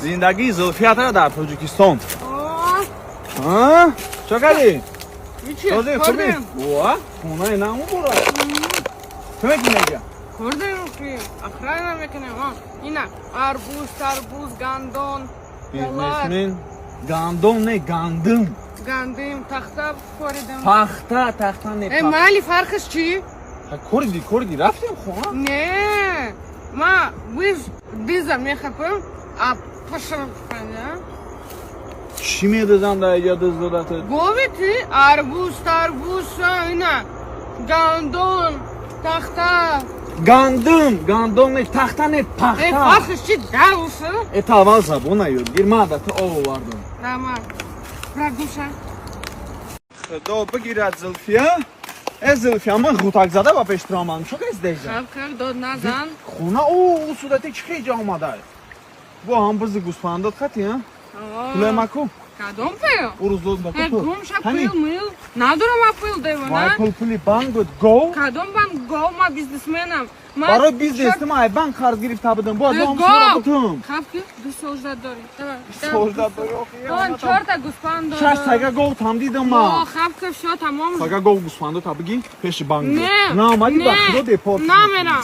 Зиндагии Зулфиятра дар Тоҷикистон. А? Чо кардӣ? Този хуби? Ва, хонаи наму бора. Чо мекунӣ инҷа? Кор дорем ки охрана мекунем. Ина арбуз, тарбуз, гандон. Бизнесмен. Гандон не, гандум. Гандим, тахта коридем. Пахта, тахта не. Э, майли, фарқиш чӣ? Кориди, кориди, рафтем хона? Не, ма биз диза мехапам, а пашам. Чӣ медозам дар иҷа дыз додата? Гови ти арбуз, тарбуз, ина гандон, тахта. Гандум, гандон не, тахта не, пахта. Э, фарқиш чӣ, давуса? Э, та аввал забона ёд гир, ман да ту об овардам. Рама, прогуша. Худо бигирад Зулфия. Э, Зулфия, ман ғутакзада ба пеш турамам. Чо кес дежа? Хаб дод назан. Хона о сурати чӣ хеҷа омада? Бо ҳам бизи гӯсфандот хати, а? Пулай маку? Кадом пул? Урӯз дод ба Э, гум ша, пул мил. Надорам ма пул, девона. Вай, пул пули банк буд, гов. Кадом банк, гов, ма бизнесменам. Барои бизнес ма ай банк қарз гирифта будам. Бояд бо ҳам сура бутум. Хаб ки 2 сол ждать дорӣ. Давай. Сол ждать дорӣ, охи. Он чорта гӯсфанд дорам. Шаш тага гов там дидам ма. О, хаб ки всё тамом. Тага гов гӯсфандо та бигӣ пеши банк. Не. На омадӣ, ба худо депорт. Намерам.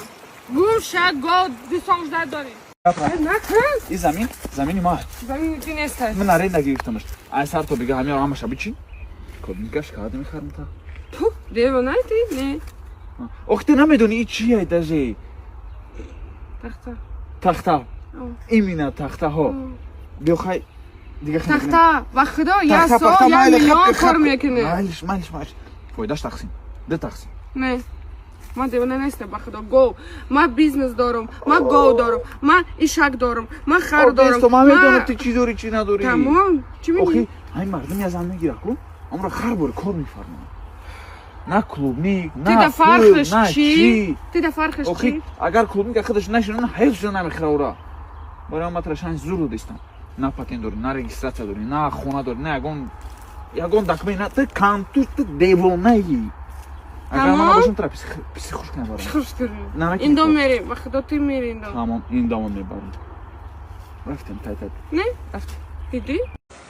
Гум ша, гов, 2 сол ждать дорӣ. Накун. И замин, замини ма. Замини ти нест. Ман аренда гирифтамаш. Ай сар то бига ҳамиро ҳамаша бичи. Кодникаш кад мехарам та. Ту, девона ти? Не. Ох, ти намедони и чие даже. Тахта. Тахта. Именно тахтаҳо. Биё хай дига. Тахта, ба худо, я сол я миллион кор мекунӣ. Майлиш, майлиш, майлиш. Фоидаш тақсим. Ду тақсим. Не. Ма девона нестам, ба худо, гов. Ма бизнес дорам, ма гов дорам, ма ишак дорам, ма хар дорам. Ма медонам ту чӣ дорӣ, чӣ надорӣ. Тамом, чӣ мегӯӣ? Охи, ҳамин мардум я зан мегира ку, амро хар бори кор мефармояд. На клубник, на пул, на чӣ. Ти да фарқиш чӣ? Охи, агар клубника худаш нашинона, ҳеҷ ҷо намехӯра ура. Барои ман тра шанс зур додистам. На патент дорӣ, на регистрация дорӣ, на хона дорӣ, на ягон документ, на ту кантуш, ту девонаи. Агар ман набошам, тура психушка мебарам. Психушка. Ин дом мерим, ба худо, ти мери ин дом. Тамом, ин домон мебарам. Рафтем, тай тай. Не? Рафтем. Диди?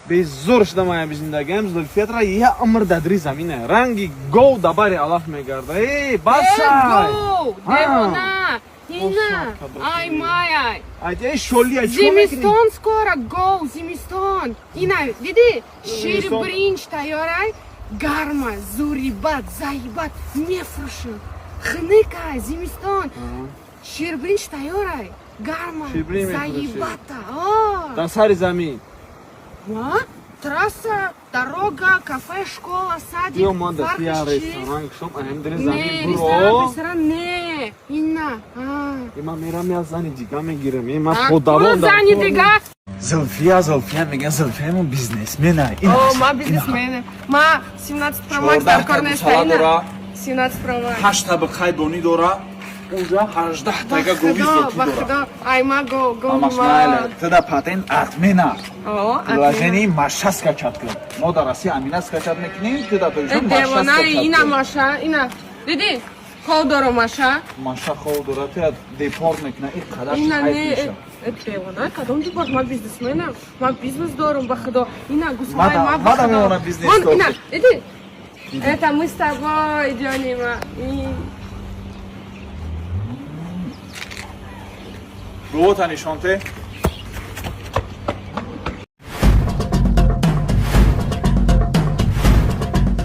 Беззур шудам аями зиндагиам. Зулфиятра я умр дадри замина ранги гов да бари алаф мегарда. Э, басай. Гов, девона. Ина, ай май ай. Ай, эй, шоли, ай. Зимистон скоро, гов, зимистон. Ина, диди? Шир бринҷ тайёрай. Гарма, зурибат, заибат, мефурӯшам. Хныкай, зимистон. Ширбиринҷ тайёрай. Гарма, заибата. Дар сари замин. Ма? Трасса, дорога, кафе, школа, садик. Биё, ман да я ресторан кушом, аҳам дири замин. Буро. Ресторан не. Ина. Има мерам, я зани дига мегирам. Има подавон. Зани дига. Зулфия, Зулфия меган, Зулфия мо бизнесмена. О, ма бизнесмена. Ма 17 Pro Max дар кор неста. Ина. 17 Pro Max. 8 та бақай дони дора. Унҷа 18 тага гови зотӣ дора. Ай, ма го, го. Ҳамаш майла. Туда патент отмена. Приложение Маша скачать кун. Мо дар Россия Амина скачать мекунем, ту дар Тоҷикистон Маша скачать. Ина Маша, ина. Диди? Хов дорам Маша. Маша хов дора, ту депорт мекуна, ин қадар Ина не. Девона, кадом депорт? Ма бизнесменам. Ма бизнес дорам, ба худо. Ина гусмай ма. Ма да меона бизнес. Вон, ина, иди. Это мы с тобой идем. Гувота нишонте.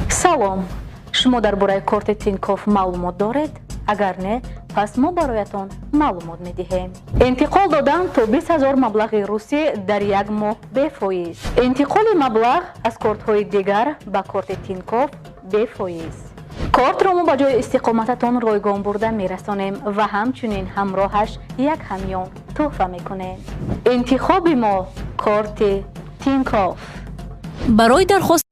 Салом, шумо дар бораи корти Тинкоф маълумот доред? Агар не, пас мо бароятон маълумот медиҳем. Интиқол додан то 20 000 маблағи русӣ дар як моҳ бефоиз. Интиқоли маблағ аз кортҳои дигар ба корти Тинкоф бефоиз. Кортро мо ба ҷои истиқомататон ройгон бурда мерасонем ва ҳамчунин ҳамроҳаш як ҳамён тӯҳфа мекунем. Интихоби мо корти Тинкоф. Барои дархост